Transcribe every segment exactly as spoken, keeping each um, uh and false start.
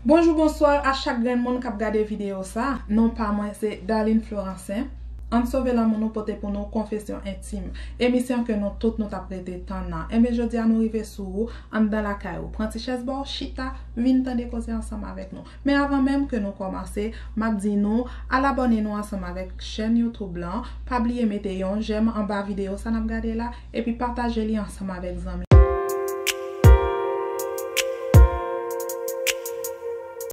Bonjou, bonswa a chak grenn moun k ap gade videyo sa. Non pa mwen se Darline Florancin. Ann sove lanmou nou pote pou nou Konfesyon Entim. Emisyon ke nou tout nou t ap rete tann nan. Enben jodi a nou rive sou ou, anndan lakay ou. Pran ti chèz ba w, chita, vin tande koze ansanm avèk nou. Men avan menm ke nou kòmanse, m ap di nou al abòne nou ansanm avèk chèn YouTube lan. Pa bliye mete yon jèm anba videyo sa n ap gade la, epi pataje li ansanm avèk zanmi.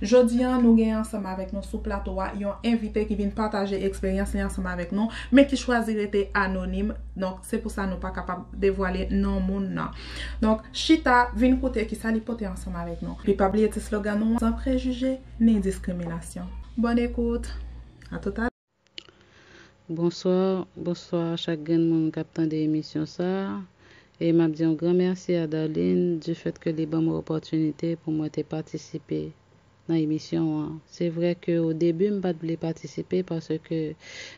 Jodi a, nou gen ansanm avèk nou sou plato a yon envite ki vin pataje eksperyans li ansanm avèk nou, men ki chwazi rete anonim. Donk, se pou sa nou pa kapab devwale non moun nan. Donk, chita, vin koute kisa li pote ansanm avèk nou. Epi pa bliye ti slogan nou an, san prejije ni diskriminasyon. Bòn ekout! A toutalè. Bonswa, bonswa a chak grenn moun k ap tande emisyon sa a. E m ap di yon gran mèsi a Darline, du fait ke li ban mwen opòtinite pou mwen te patisipe nan emisyon an. Se vre ke o debi m pa t vle patisipe paske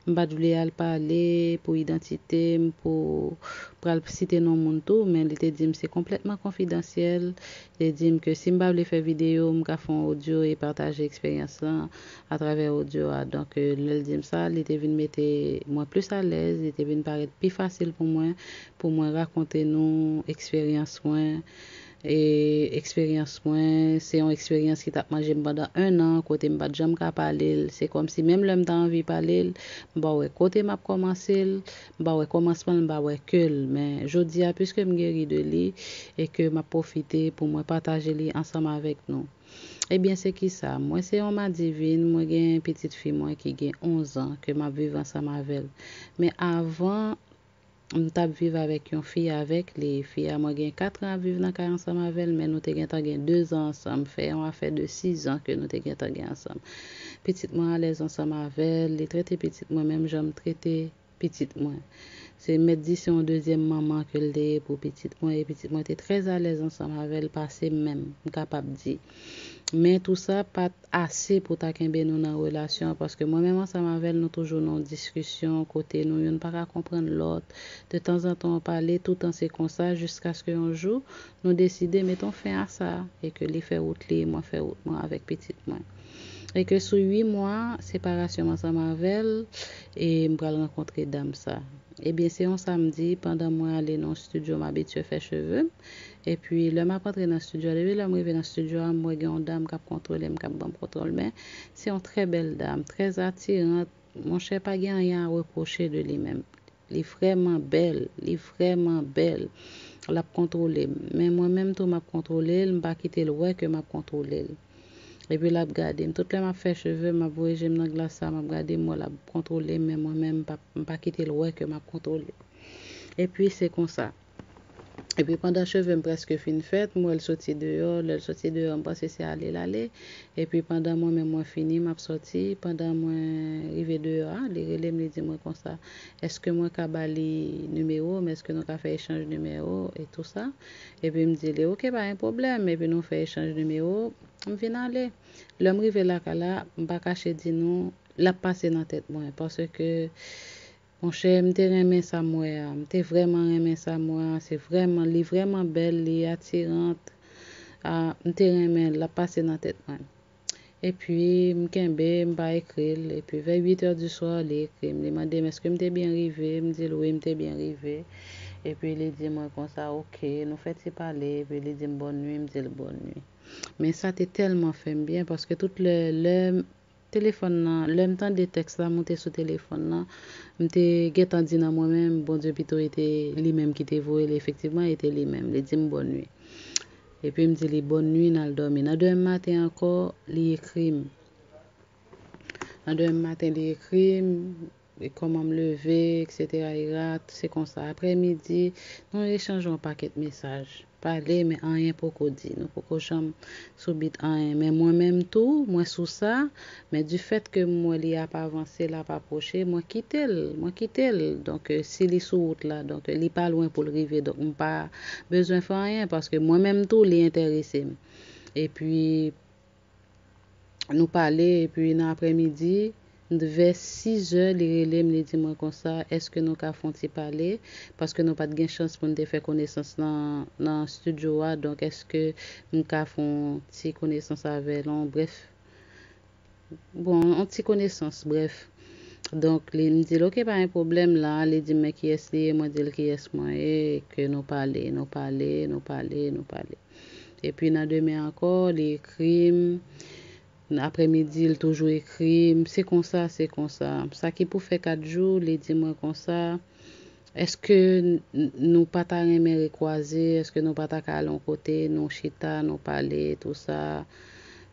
m pa t vle al pale pou idantite m, pou pral site non moun tou, men li te di m se konplètman konfidansyèl. Li te di m ke si m pa vle fè videyo, m ka fè yon odyo e pataje eksperyans lan atravè odyo a. Donk, lè l di m sa, li te vin mete mwen plis alèz, li te vin parèt pi fasil pou mwen, pou mwen rakonte nou eksperyans mwen. E eksperyans mwen, se yon eksperyans ki t ap manje m pandan en an, kote m pa t janm ka pale l. Se kòmsi menm lè m ta anvi pale l, m pa wè kote m ap kòmanse l, m pa wè kòmansman l, m pa wè ke l. Men jodi a, piske m geri de li, e ke m ap pwofite pou mwen pataje li ansanm avèk nou. Ebyen, se kisa? Mwen se yon madivin, mwen gen pitit fi mwen ki gen onz an, ke m ap viv ansanm avè l. Men avan, m t ap viv avèk yon fi avèk li. Fi a, mwen gen kat an ap viv nan kay ansanm avè l, men nou te gentan gen de zan ansanm, fè yon afè de sis an ke nou te gentan gen ansanm. Pitit mwen alèz ansanm avè l, li trete pitit mwen menm jan m trete pitit mwen. Se mèt di se yon dezyèm manman ke l te ye pou pitit mwen, e pitit mwen te trè alèz ansanm avè l pase m menm, m kapab di. Men tou sa pa t ase pou ta kenbe nou nan relasyon an, paske mwen menm ansanm avè l, nou toujou nan yon diskisyon kote nou youn pa ka konprann lòt. De tanzantan, on pale, toutan se konsa, jiskaske yon jou, nou deside mete yon fen a sa, e ke li fè wout li, mwen fè wout mwen avèk pitit mwen. E ke sou uit mwa separasyon m ansanm avè l, e m pral rankontre dam sa. Ebyen, se yon samdi, pandan mwen ale nan yon estidyo, m abitye fè cheve m. Epi, lè m ap antre nan estidyo a, depi lè m rive nan estidyo a, m wè gen yon dam k ap kontwole m, k ap ban m kontwòl men. Se yon trè bèl dam, trè atirant. Monchè, pa gen anyen a repwoche de li menm. Li vrèman bèl, li vrèman bèl. L ap kontwole m. Men mwen menm tou, m ap kontwole l, m pa kite l wè ke m ap kontwole l. Epi l ap gade m. Tout lè m ap fè cheve m, m ap voye je m nan glas sa, m ap gade m, m wè l ap kontwole m, men mwen menm, m pa, m pa kite l wè ke m ap kontwole l. Epi se konsa. Epi pandan cheve m prèske fin fèt, m wè l soti deyò. Lè l soti deyò, m panse se ale l ale. Epi pandan mwen menm mwen fini, m ap sòti. Pandan mwen rive deyò a, li rele m, li di mwen konsa, èske mwen ka ba li nimewo m, èske nou ka fè echanj nimewo e tou sa. Epi m di li, oke, pa gen pwoblèm. Epi nou fè echanj nimewo, m vin ale. Lè m rive lakay la, m pa kache di nou, l ap pase nan tèt mwen, paske monchè, m te renmen sa m wè a. M te vrèman renmen sa m wè a. Se vrèman, li vrèman bèl, li atirant. A, m te renmen l, l ap pase nan tèt mwen. Epi, m kenbe, m pa ekri l. Epi, vè uit è di swa, li ekri m. Li mande m, èske m te byen rive? M di l, wi, m te byen rive. Epi, li di mwen konsa, oke, nou fè ti pale. Epi, li di m, bòn nwi, m di l, bòn nwi. Men sa te tèlman fè m byen, paske tout lè, lè telefòn nan, lè m tande tèks la moute sou telefòn nan, m te gentan di nan mwen menm, Bondye pito e te li menm ki te voye l, efektivman, e te li menm. Li di m bòn nwi. Epi m di li bòn nwi, n al dòmi. Nan demen maten ankò, li ekri m. Nan demen maten, li ekri m, e kòman m leve, etsetera, irat, se konsa. Aprè midi, nou echanje yon pakèt mesaj. Pale, men anyen poko di. Nou poko janm sou bit anyen. Men mwen menm tou, mwen sou sa, men du fait ke m wè li ap avanse, l ap apwoche, mwen kite l, mwen kite l. Donk, eh, si li sou wout la, donk, eh, li pa lwen pou l rive, donk, m pa bezwen fè anyen, paske mwen menm tou, li enterese m. Epi, nou pale, epi nan aprèmidi, Vè sizè, li rele m, li di mwen konsa, èske nou ka fè yon ti pale? Paske nou pa t gen chans pou n te fè konesans nan, nan estidyo a, donk èske m ka fè yon ti konesans avè l, yon brèf, bon, yon ti konesans, brèf. Donk, li, m di l, oke, pa gen pwoblèm la, li di m, men kiyès li ye, mwen di l kiyès mwen ye, ke nou pale, nou pale, nou pale, nou pale. Epi nan demen ankò, li ekri m, aprèmidi, l toujou ekri m, se konsa, se konsa. Sa ki pou fè kat jou, li di mwen konsa, èske n- n- nou pa ta renmen rekwaze, èske nou pa ta ka al yon kote, nou chita, nou pale, tou sa.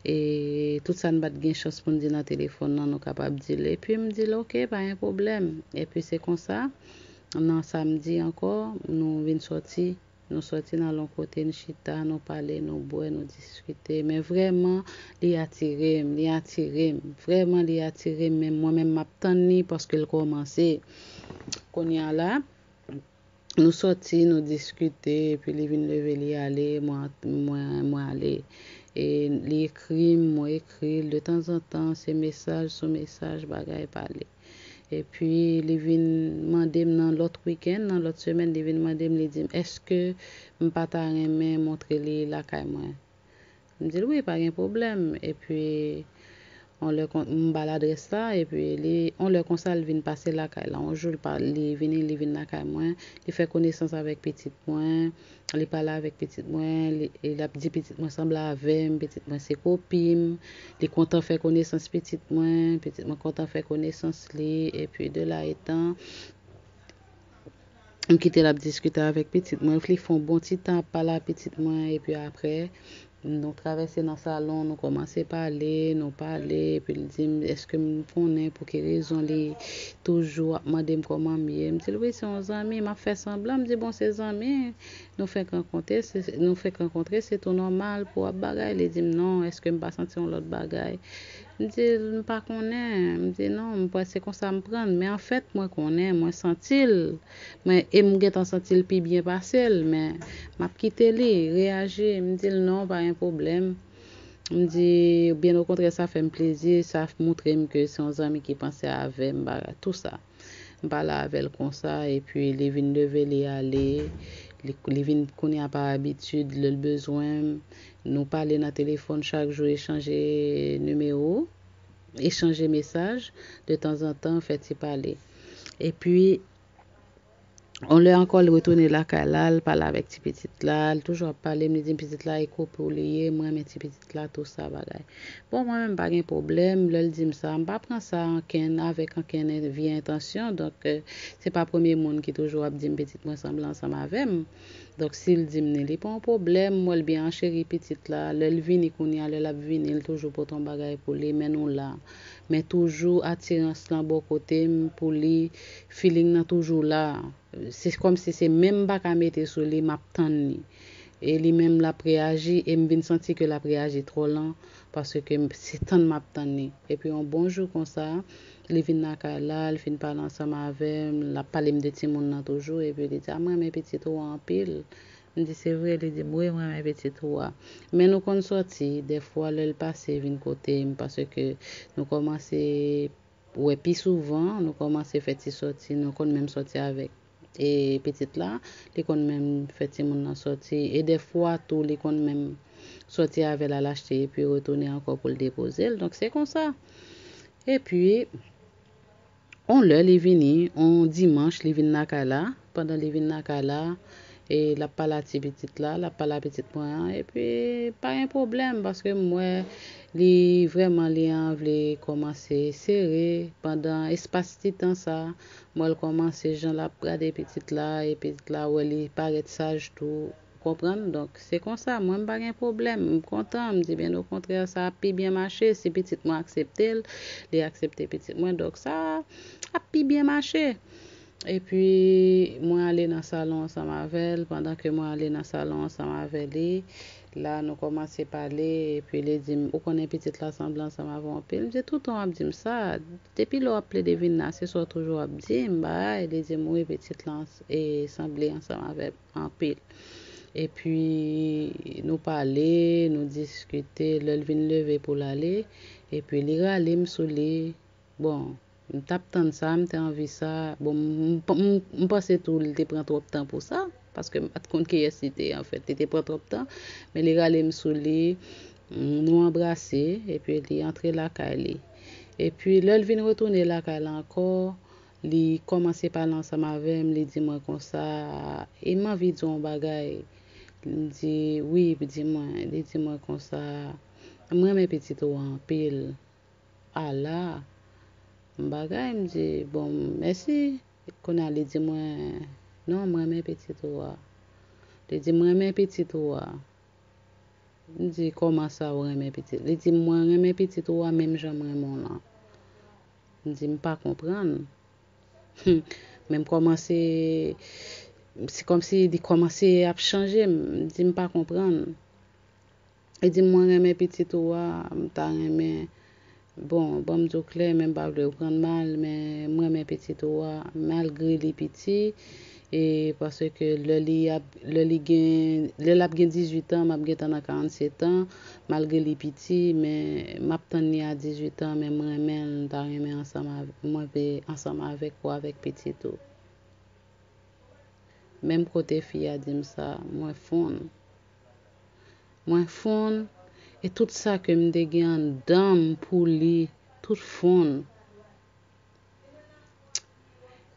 E tout sa n pa t gen chans pou n di nan telefòn nan, nou kapab di l. Epi m di l, oke, pa gen pwoblèm. Epi se konsa, nan samdi ankò, nou vin sòti. Nou sòti nan yon kote, n chita, nou pale, nou bwè, nou diskite. Men vrèman, li atire m, li atire m. Vrèman, li atire m, men mwen menm m ap tann li paske l kòmanse. Kounye a la, nou sòti, nou diskite, epi li vin leve, li ale, mwen, mwen, mwen ale. E li ekri m, mwen ekri l, de tanzantan, se mesaj sou mesaj, bagay pale. Epi li vin mande m nan lòt wikenn, nan lòt semèn, li vin mande m, li di m, èske m pa ta renmen montre li lakay mwen? M di l, wi, pa gen pwoblèm. Epi, yon lè kon- m ba l adrès la, epi li, yon lè konsa, l vin pase lakay la. Yon jou, l pa- li vini, li vin lakay mwen, li fè konesans avèk pitit mwen, li pale avèk pitit mwen, li, e l ap di pitit mwen sanble avè m, pitit mwen se kopi m, li kontan fè konesans pitit mwen, pitit mwen kontan fè konesans li, epi de la etan, m kite l ap diskite avèk pitit mwen, li fè yon bon ti tan ap pale a pitit mwen, epi apre, nou travèse nan salon, nou kòmanse pale, nou pale, epi l di m, èske m konnen pou ki rezon li toujou ap mande m kòman m ye? M di l, wi, se yon zanmi, m ap fè sanblan, m di, bon, se zanmi, nou fèk rankontre, se, nou fèk rankontre, se tou nòmal pou w ap bagay. Li di m, non, èske m pa santi yon lòt bagay? M di l, m pa konnen. M di, non, m kwè se konsa m pran l. Men anfèt, mwen konnen, mwen santi l. Mwen, e m gentan santi l pi byen pase l, men m ap kite li reyaji. M di l, non, pa gen pwoblèm. M di, byen okontrè, sa fè m plezi, sa montre m ke se yon zanmi ki panse avè m, bagay, tou sa. M pale avè l konsa, epi li vin leve, li ale, li, li vin kounye a pa abitid, lè l bezwen m, nou pale nan telefòn chak jou, echanje nimewo, echanje mesaj, de tanzantan, fè ti pale. Epi, yon lè ankò, l retounen lakay la, l pale avèk ti pitit la, l toujou ap pale, m li di m pitit la, e kopi w li ye, mwen renmen ti pitit la, tou sa bagay. Bon, mwen menm, m pa gen pwoblèm, lè l di m sa, m pa pran sa ankenn, avèk ankenn vye entansyon, donk, eh, se pa premye moun ki toujou ap di m pitit mwen sanble ansanm avè m. Donk, si l di m ni, li pa yon pwoblèm, m wè l byen ancheri pitit la, lè l vini kounye a, lè l ap vini, l toujou pote yon bagay pou li, men nou la. Men toujou atirans lan bò kote m pou li, feeling nan toujou la. Se kòmsi se menm m pa ka mete sou li, m ap tann li. E li menm l ap reyaji, e m vin santi ke l ap reyaji twò lan, paske m- se tann m ap tann li. Epi yon bon jou konsa, li vin lakay la, li fin pale ansanm avè m, l ap pale m de timoun nan toujou, epi li di, a, mwen renmen pitit ou a anpil. M di, se vre? Li di m, wi, mwen renmen pitit ou a. Men nou konn sòti, dèfwa lè l pase vin kote m, paske nou kòmanse wè pi souvan, nou kòmanse fè ti sòti, nou konn menm sòti avèk e pitit la, li konn menm fè timoun nan sòti, e dèfwa tou, li konn menm sòti avè l al achte, epi retounen ankò pou l depoze l. Donk, se konsa. Epi, yon lè li vini, yon dimanch, li vin lakay la. Pandan li vin lakay la, e l ap pale a ti pitit la, l ap pale a pitit mwen an, epi pa gen pwoblèm, paske m wè li vrèman li an vle kòmanse sere. Pandan espas ti tan sa, m wè l kòmanse jan l ap gade pitit la, e pitit la wè li parèt saj tou, ou konprann? Donk, se konsa, mwen m pa gen pwoblèm, m kontan, m di byen okontrè, sa ap pi byen mache, si pitit mwen aksepte l, li aksepte pitit mwen, donk sa ap pi byen mache. Epi, mwen ale nan salon ansanm avè l, pandan ke mwen ale nan salon ansanm avè li, la, nou kòmanse pale, epi li di m, ou konnen pitit la sanble ansanm avè w anpil. M di, toutan w ap di m sa, depi lè w ap plede vin la, se sa w toujou ap di m, bagay. Li di m, wi, pitit la e sanble ansanm avè m anpil. Epi, nou pale, nou diskite, lè l vin leve pou l ale, epi li rale m sou li, Bon, m t ap tann sa, m te anvi sa. Bon, m, m, m, m panse tou li te pran twòp tan pou sa, paske m pa t konn kiyès li te ye, anfèt. Li te pran twòp tan, men li rale m sou li, m, nou anbrase, epi li antre lakay li. Epi, lè l vin retounen lakay la ankò, li kòmanse pale ansanm avè m, li di mwen konsa, e m anvi di w yon bagay. M di, wi, li di mwen, li di mwen konsa, m renmen pitit ou an anpil. Ala, m bagay, m di, bon, mèsi. Kounye a, li di mwen, non, m renmen pitit ou a. Li di, m renmen pitit ou a. M di, kòman sa ou renmen pitit? Li di, mwen renmen pitit ou a menm jan m renmen w lan. M di, m pa konprann. Men m kòmanse, se kòmsi li kòmanse ap chanje m. M di, m pa konprann. Li di, mwen renmen pitit ou a, m ta renmen, bon, ban m di w klè, men m pa vle w prann mal, men m renmen pitit ou a, malgre li piti, e paske lè li ap, lè li gen, lè l ap gen dizuit an, m ap gentan nan karannsèt an, malgre li piti, men m ap tann li a dizuit an, men m renmen l, m ta renmen ansanm avè, mwen vle ansanm avèk ou, avèk pitit ou. Menm kote fi a di m sa, mwen fonn. Mwen fonn, e tout sa ke m te gen anndan m pou li, tout fonn.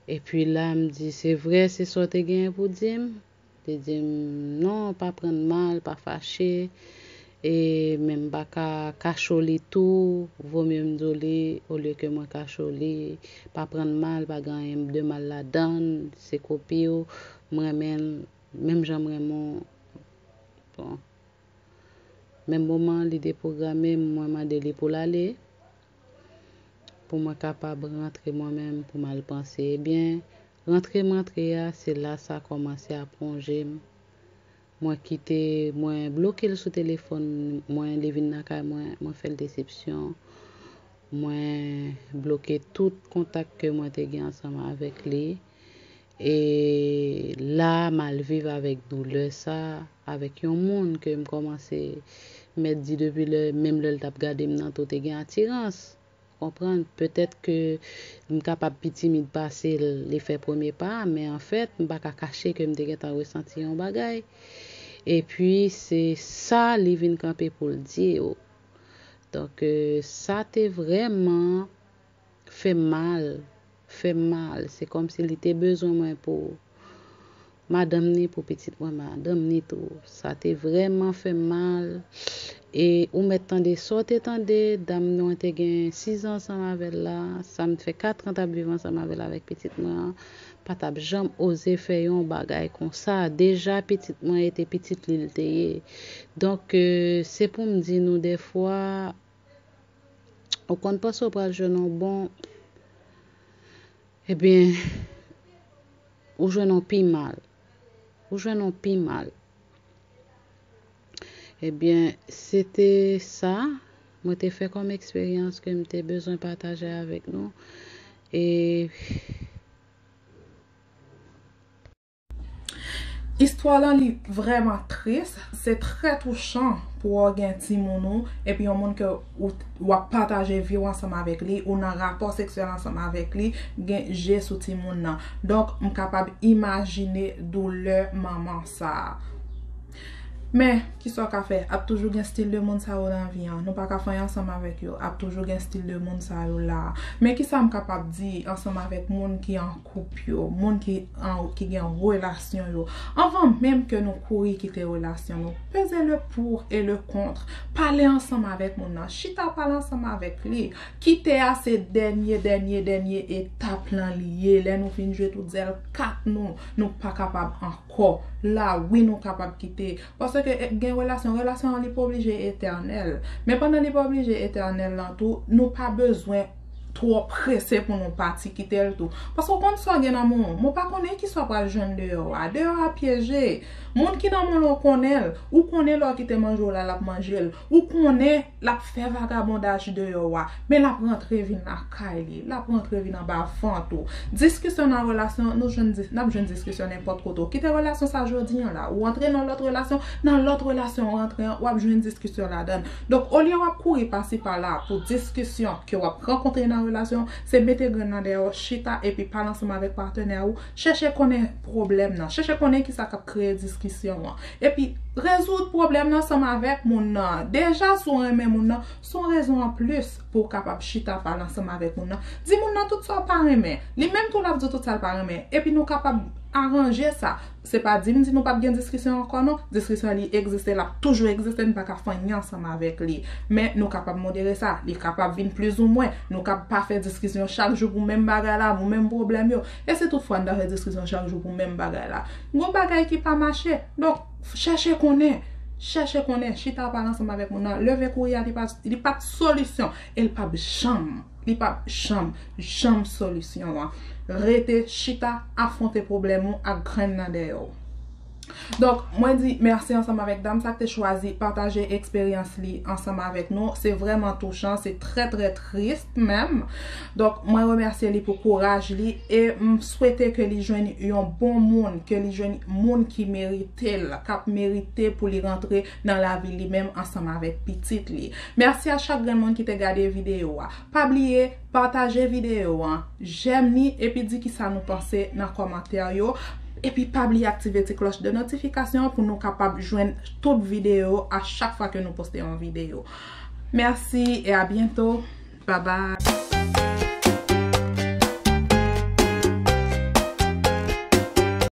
Epi la, m di, se vre, se sa w te genyen pou di m? Li di m, non, pa pran l mal, pa fache. E men m pa ka kache w li tou, vomye m di w li, olye ke mwen kache w li, pa pran l mal, pa gen anyen de mal ladan l, se kopi w, m renmen l, menm jan m renmen w. Bon. Menm moman li depwograme m, mwen mande li pou l ale, pou mwen kapab rantre mwen menm, pou m al panse. Ebyen, rantre m rantre a, se la sa kòmanse ap wonje m. Mwen kite, mwen bloke l sou telefòn mwen, li vin nan kay mwen, mwen fè l desepsyon. Mwen bloke tout kontak ke mwen te gen ansanm avèk li. E la, m al viv avèk doulè sa, avèk yon moun ke m kòmanse mèt di depi lè, menm lè l t ap gade m nan tou, te gen atirans. Konprann? Petèt ke m kapab pi timid pase l, li fè premye pa a, men anfèt, m pa ka kache ke m te gentan resanti yon bagay. Epi, se sa li vin kanpe pou l di w. Donk, euh, sa te vrèman fè m mal, fè m mal. Se kòmsi li te bezwen mwen pou madanm ni, pou pitit mwen, madanm ni tou. Sa te vrèman fè m mal. E ou mèt tande sa w te tande, dam nou an te gen sizan ansanm avè l la, sa m fè katran t ap viv ansanm avè l avèk pitit mwen an, pa t ap janm oze fè yon bagay konsa. Deja, pitit mwen e te pitit li l te ye. Donk, euh, se pou m di nou dèfwa, ou konn panse w pral jwenn yon bon, ebyen, ou jwenn yon pi mal. Ou jwenn yon pi mal. Ebyen, se te sa mwen te fè kòm eksperyans ke m te bezwen pataje avèk nou. E Istwa lan li vrèman tris, se trè touchan pou w gen timoun ou, epi yon moun ke ou, w ap pataje vi w ansanm avèk li, ou nan rapò seksyèl ansanm avèk li, gen je sou timoun nan. Donk, m kapab imajine doulè manman sa a. Men, kisa w ka fè? Ap toujou gen stil de moun sa yo nan vi an. Nou pa ka fè anyen ansanm avèk yo. Ap toujou gen stil de moun sa yo la. Men kisa m kapab di ansanm avèk moun ki an koup yo, moun ki an, ki gen relasyon yo? Anvan menm ke nou kouri kite relasyon nou, peze le pour et le contre. Pale ansanm avèk moun nan. Chita pale ansanm avèk li. Kite a se dènye, dènye, dènye etap lan li ye. Lè nou fin jwe tout zèl kat nou, nou pa kapab ankò. La, wi, nou kapab kite. Paske gen relasyon, relasyon an li pa oblije etènèl. Men pandan li pa oblije etènèl lan tou, nou pa bezwen twò prese pou nou pati kite l tou. Paske w konn sa w gen nan men w, men w pa konnen kisa w pral jwenn deyò a. Deyò a pyeje. Moun ki nan men w lan w konnen l, ou konnen lè w kite manje w la, l ap manje l. Ou konnen l ap fè vagabondaj deyò a, men l ap rantre vin lakay li, l ap rantre vin anba vant ou. Diskisyon nan relasyon, nou jwenn, n ap jwenn diskisyon nenpòt kote. Ou kite relasyon sa jodi an la, ou antre nan lòt relasyon, nan lòt relasyon ou antre an, w ap jwenn diskisyon ladan l. Donk, olye w ap kouri pasi pala pou diskisyon ke w ap rankontre nan nan relasyon, se mete grenn nan dèyè w, chita epi pale ansanm avèk patnè ou, chèche konnen pwoblèm nan, chèche konnen kisa k ap kreye diskisyon an, epi rezoud pwoblèm nan ansanm avèk moun nan. Deja, si w renmen moun nan, se yon rezon anplis pou w kapab chita pale ansanm avèk moun nan. Di moun nan tout sa w pa renmen. Li menm tou l ap di w tout sa l pa renmen. Epi nou kapab aranje sa. Se pa di m di nou p ap gen diskisyon ankò non. Diskisyon li egziste, l ap toujou egziste, n pa ka fè anyen ansanm avèk li. Men nou kapab modere sa. Li kapab vin plizoumwen. Nou kab pa fè diskisyon chak jou pou menm bagay la, pou menm pwoblèm yo. E si toutfwa n ta fè diskisyon chak jou pou menm bagay la? Gon bagay ki pa mache. Donk, chèche konnen. Chèche konnen. Chita pale ansanm avèk moun nan. Leve kouri a, li pa, li pa t solisyon. E l p ap janm. Li p ap janm, janm solisyon an. Rete chita, afwonte pwoblèm ou ak grenn nan dèyè w. Donk, mwen di mèsi ansanm avèk dam sa k te chwazi pataje eksperyans li ansanm avèk nou. Se vrèman touchan, se trè, trè tris menm. Donk, mwen remèsye li pou kouraj li e m swete ke li jwenn yon bon moun, ke li jwenn moun ki merite l, k ap merite pou li rantre nan lavi li menm ansanm avèk pitit li. Mèsi a chak grenn moun ki te gade videyo a. Pa bliye, pataje videyo an, jèm li epi di kisa nou panse nan kòmantè yo. Epi pa bliye aktive ti klòch de notifikasyon pou nou kapab jwenn tout videyo a chak fwa ke nou poste yon videyo. Mèsi e a byento. Bye bye.